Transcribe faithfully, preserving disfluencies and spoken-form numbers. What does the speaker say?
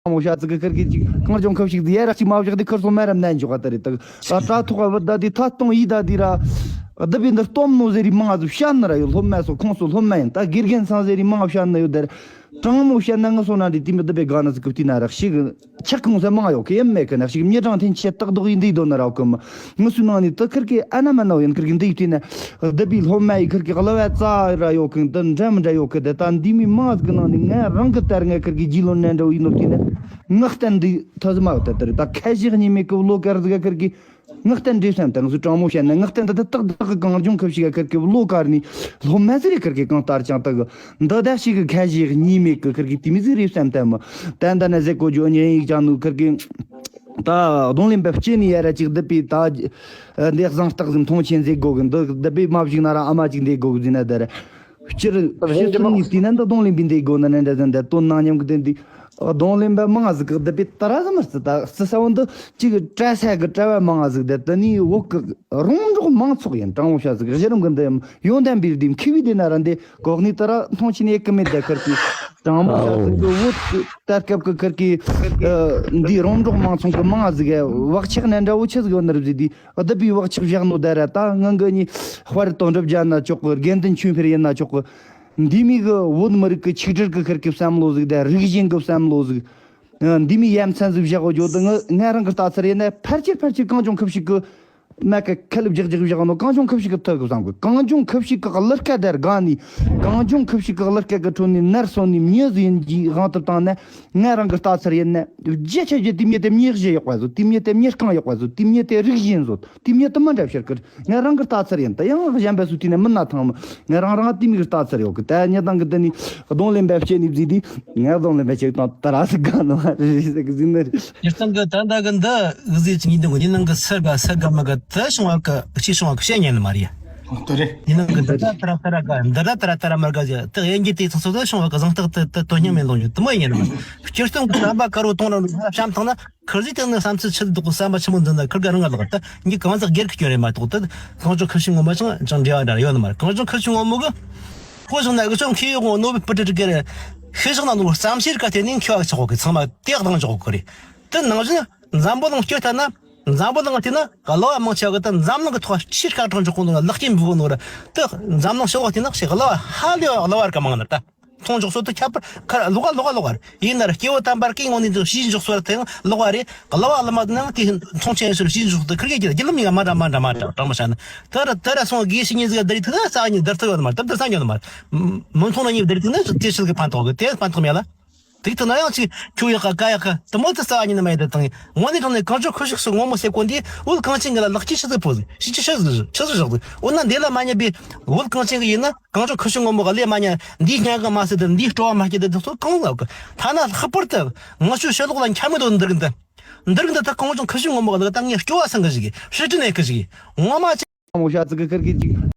མོ་ཤ་ཚིག་གི་ཁིར་གི་ཅིག་གངས་ལྗོངས་ཁུ་བྱུག་དེ་ཡ་ར་ཅིག་མ་བཞག་དེ་ཁིར་སོ་མ་ར་མནན་འཇོག་ག་ད་རེད། ད་ད་ཐོག་བ་ད་དེ་ཐ་སྟོང་ཡིད་ད་དེ་ར་བདུད་པའི་འདི་སྟོམ་ནོ་ཟེར་རི་མང་ང་ཟིག་བཤད་ན་ར་ཡོད། སློབ་མ་སོ་ཁོང་སོ་སློབ་མ་ཡིན། ད་དགེ་རྒན་ཚང་ཟེར་རི་མང་ང་བཤད་ན་ཡོད། དེར་དྲང་མོ་བཤད་ན་ངི་སོ་ན་འདི་དེ་མི་བདུད་པའི་དགའ་ན་ཟིག་གི་བལྟས་ན་ར་ཞིག་ཆག་གང་ས་མང་ཡོད་གི་ཡིན་མེད་གི་ན་ཞིག་མྱི་གྲངས་ཐེན་ཆེ་སྟག་རྡོག་ཡིན་འདི་དོ་ན་ར་གི་མི་ངི་སུ་ནང་ནི་ད་ཁིར་གི་ཨ་ན་མ་ན་ཡིན། ཁིར་གི་འདི་བལྟས་ན་བདུད་པའི་སློབ་མ་ཡི་ཁིར་གི་གླུ་བ་རྩ་ར་ཡོད་གི་འདི་འདྲ་མི་འདྲ་ཡོད་གི། དེ་ད་འདི་མི་མང་ཟིག་གི་ནང་ནི་ང་རང་གི་དར་ངས་ཁིར་གི་རྗེས་ལོ་ནས་འདྲ་བོ་ཡིན་ནོ་བལྟས་ན་ངག་བསྟན་འདི་ཐ་ཟི་མ་ཡོད། ད་དེར་ད་ཁ་ཞིག་གཉིས་མེད་གི་བློ་དཀར་ཟིག་ག་ཁིར་གི་ངག་བསྟན་འདྲེ་སེམས་དང་སུ་དྲང་མོ་བཤད་ན་ངག་བསྟན་ད་ད་ཏག་ཏག་གི་གངས་ལྗོངས་ཁུ་བྱུག་ག་ཁིར་གི་བློ་དཀར་ནི་སློབ་མ་ཟིག་རེད། ཁིར་གི་གང་ལྟར་ཀྱང་ད་གི་འདི་ད་ཞིག་གི་ཁ་ཞིག་གཉིས་མེད་གི་ཁིར་གི་དེ་མི་ཟིག་རེད་སེམས་དང་མི་ད་འདི་ན་ཟེ་གོ་ཇོ་ཉེ་ཡིག་ཅང་ནུ་ཁིར་གི་ད་རྡུང་ལེན་པ་སྐྱེ་ནི་ཡ་ར་ཅིག་བདུད་པའི་ད་འདི་བཟང་རྟགས་ཟིག་མཐོང་ཆེན་ཟེ་གོ་གི་འདི་བདུད་པའི་མ་བཞུགས་ན་ར་ཨ་མ་ཅིག་འདི་གོ་གི་ཟིན་ན་ད་ར། སྤྱིར་སྤྱིར་ཚུལ་ནི་བལྟས་ན་འདི་རྡུང་ལེན་པའི་འདི་དགོས་ན་ནན་འདྲ་ཟིན་འདི་དོན་ནང་མཉམ་གི་དེ་འདི་རྡུང་ལེན་པ་མང་ང་ཟིག་གི་བདུད་པའི་ཏ་ར་ཟི་མར་རྩི་ད་རྩི་ས་བོ་འདི་གཅིག་གི་བཀྲ་ས་གི་བཀྲ་བ་མང་ང་ཟིག་དེ་དེ་ནི་བོད་གི་རོང་འབྲོག་མང་ཚོགས་ཡིན། དྲང་བོ་བཤད་ཟིག་གཞི་རིམ་གི་འདི་ཡོན་ཏན་པའི་འདི་མཁས་པའི་འདི་ན་ར་འདི་གོ་གནས་ཏ་ར་མཐོང་ཆེན་ཡེ་གི་མེད་དེ་ཁིར་གི་དྲང་བོ་བཤད་ཟིག་གི་བོད་ད་སྐབས་གི་ཁིར་གི་འདི་རོང་འབྲོག་མང་ཚོགས་གི་མང་ང་ཟིག་གི་བག་ཆགས་ནན་འདྲ་བོ་ཆི་ཟིག་ཡོད་ནི་རེད་ཟིག་དེ། བདུད་པའི་བག་ཆགས་བཞག་ནོ་ད་ར་ད་ངང་གི་ནི་དཔལ་དོན་གྲུབ་རྒྱལ་ན་ཆོག་གི། དགེ་འདུན་ཆོས་འཕེལ་ཡིན་ན་ཆོག་གི། འདི་མི་གི་བོད་མི་རིགས་ཀྱི་ཆིག་སྒྲིལ་གྱི་ཁིར་གི་བསམ་བློ་ཟིག་དང་རིག་གཞུང་གི་བསམ་བློ་ཟིག་འདི་མི་ཡ་མཚན་ཟིག་བཞག་གོ་ཇོ་དང་ང་ང་རང་གི་ལྟ་ཚུལ་ཡིན་ན་ཕལ་ཆེར་ཕལ་ཆེར་གངས་ལྗོངས་ཁུ་བྱུག་གི་མ་གི་ཁ་ལུབ་རྒྱག་རྒྱག་བཞག་ནོ་གངས་ལྗོངས་ཁུ་བྱུག་གི་ཐུག་གི་བསམ་གི། གངས་ལྗོངས་ཁུ་བྱུག་གི་གླུ་སྐད་དར་དགའ་ནི་གངས་ལྗོངས་ཁུ་བྱུག་གི་གླུ་སྐད་གི་ཁྲོད་ནས་ནར་སོན་ནི་མྱི་ཟིག་ཡིན་གྱི་དབང་དུ་བཏང་ན། ང་རང་གི་ལྟ་ཚུལ་ཡིན་ན། རྒྱ་ཆེ་རྒྱུ་དེ་མྱི་དེ་མྱི་གཞི་ཡག་པ་བཟོ། དེ་མྱི་དེ་མྱི་རྐང་ཡག་པ་བཟོ། དེ་མྱི་དེ་རིག་གཞན་བཟོ། དེ་མྱི་དེ་མི་འདྲ་ཕྱིར་ཀིར། ང་རང་གི་ལྟ་ཚུལ་ཡིན། ད་ཡང་གཞན་པ་སུ་དེ་ནས་མི་ན་ཐང་མི། ང་རང་རང་དེ་མྱི་གི་ལྟ་ཚུལ་ཡོད་གི། ད་ཉི་དང་གི་དེ་ནི་རྡུང་ལེན་པ་བྱེད་ནི་བཟི་དེ། ང་རྡུང་ལེན་པ་བྱེད་དང་ད་ར་སི་ག་ནོ་རེ་རེ་ཟེར་གི་ཟིན་ནི་རེད། སྤྱིར་བཏང་གི་ད་ལྟ་གི་འདི་གི་ཟི་ཅིག་ཡིན་དུས་ཉི་ནང་གི་སར་ག་སར་ག་མ་ག་ད་བྱུང་བ་གི་ཕྱི་བྱུང་བ་གི་བཤད་ཉན་ནི་མ་རེད། དེ་རེད། ཡིན་ནའང་གི་འདི་ལྟ་ལྟ་ར་ལྟ་ར་ག་འདི་ལྟ་ལྟ་ར་ལྟ་ར་མར་ག་ཟེར་དེ་དབྱེ་འབྱེད་དེ་ཚོ་ཚོ་ད་བྱུང་བ་གི་གཟེངས་རྟགས་དེ་དེ་དོན་སྙིང་མེད་ལོང་ཡོད་དུ་མ་ཡིན་ནམ། སྤྱིར་བཏང་གི་བསམ་པ་དཀར་བོ་གཏོང་ར་ལ་བཤམས་ཐང་ན་ཁིར་ཟིག་དེ་ནི་བསམ་ཚུལ་ཆེད་དུ་གི་བསམ་པ་ཆེན་མོ་འཛིན་ན་ཁིར་ག་རང་ག་ལག་ད་ངས་གང་ཟག་སྒེར་གི་སྐྱོན་རེད་མ་གཏོགས་ད་གངས་ལྗོངས་ཁུ་བྱུག་ངོ་མ་ཅང་ཅང་འབྲེལ་བ་འདྲ་ཡོད་ནི་མ་རེད། གངས་ལྗོངས་ཁུ་བྱུག་ངོ་མོ་གི་ཁོ་བྱུང་ན་གི་ཅང་ཁེ་ཡོད་ངོ་ནོ་བི་སྤུ་ཏྲ་ཏྲི་གི་རེད། ཤི་བཞག་ན་ནོ་བརྩམ་ཤེས་ག་དེ་ནི་མཁས་པ་ཆགས་གོ་གི་ཚང་མ་དེ་གདེང་འཇོག་གི་རེད། དེ་ནང་བཞིན། འཛམ་བུ་གླིང་སྤྱིར་ལྟ་ན། འཛམ་བུ་གླིང་བལྟས་ན་གླུ་བ་མང་ཆེ་བ་གི་ད་འཛམ་གླིང་གི་ཐོག་ཆེས་སྐར་གྲངས་འཇོག་གོ་ནོ་ལག་སྐྱེས་འབུལ་གོ་ནོ་ར་ད་འཛམ་གླིང་ཕྱི་ལོགས་བལྟས་ན་ཞེས་གླུ་བ་ཧ་ལས་བ་གླུ་བ་ར་ག་མང་ན་ད་མཐོང་འཇོག་སོ་ད་ཁྱད་པར་ཁ་ལོག་ག་ལོག་ག་ལོག་ག་རེད། ཡིན་ན་ར་སྐྱེ་བོ་དམ་པར་སྐད་ངོ་ནས་འདི་ཞེས་འཇོག་སོ་ར་དེ་ཡང་ལོག་ག་རེད། གླུ་བ་གླུ་མ་དེ་ན་དེ་མཐོང་ཆེན་ཞིག་ཞེས་འཇོག་ད་ཁིར་གེ་རྒྱུ་ལམ་ཡིན་ག་མ་འདྲ་མ་འདྲ་མ་འདྲ་དྲང་མ་བཤད་ན་ད་ར་ད་ར་སོང་དགེ་བཤེས་གཉིས་ཟིག་བསྡད་རིགས་དེ་ན་ས་གཉིས་བསྡད་ཐུབ་ཡོད་ནི་མ་རེད། ད་བསྡད་ས་ཉོ་ནི་མ་རེད། མི་མཐོང་ན་གཉིས་བསྡད་རིགས་དེ་ན་དེ་ཞིག་གི་ཕན་ཐོགས་གི་དེ་ཕན་ཐོགས་མེད་ལ། དེ་ལྟ་ན་ཡང་ཅིག་ཁྱོད་ཡག་ག་ག་ཡག་ག་དུ་མོ་དུ་རྩ་བ་ཉིད་ནས་མ་ཡེ་དེ་དང་ངོ་ནས་དྲང་ནས་གངས་ལྗོངས་ཁུ་བྱུག་སུ་ངོ་མོ་སེ་གོ་འདི་བོད་གངས་ཅན་གི་ལ་ལག་ཅི་ཆི་ཟིག་ཕོ་ཟིག་ཤི་ཅི་ཤི་ཟིག་ཆི་ཟིག་ཞོག་ཟིག་འོ་ན་འདི་ལ་མ་ཉེ་བའི་བོད་གངས་ཅན་གི་ཡིན་ན་གངས་ལྗོངས་ཁུ་བྱུག་ངོ་མོ་ག་ལས་མ་ཉེ་འདིའི་སྙན་གི་མ་སེ་དེ་འདིའི་སྤྲོ་བ་མ་སྐྱེ་དེ་དེ་ཚོ་གང་ལ་གི་ཐ་ན་ལྷག་པར་དུ་ང་ཚོའི་ཕྱི་ལོགས་ལ་འཁྱམ་མི་དོ་འདིར་འདི་འདིར་འདི་ད་གངས་ལྗོངས་ཁུ་བྱུག་ངོ་མོ་ག་ལ་ད་ངས་སྐྱོ་བ་སང་གི་ཞིག་ཧྲི་ཏི་ནས་གི་ཞིག་ངོ་མ་ཅི་ངོ་མོ་ཤ་ཚིག་གི་ཁིར་གི་ཅིག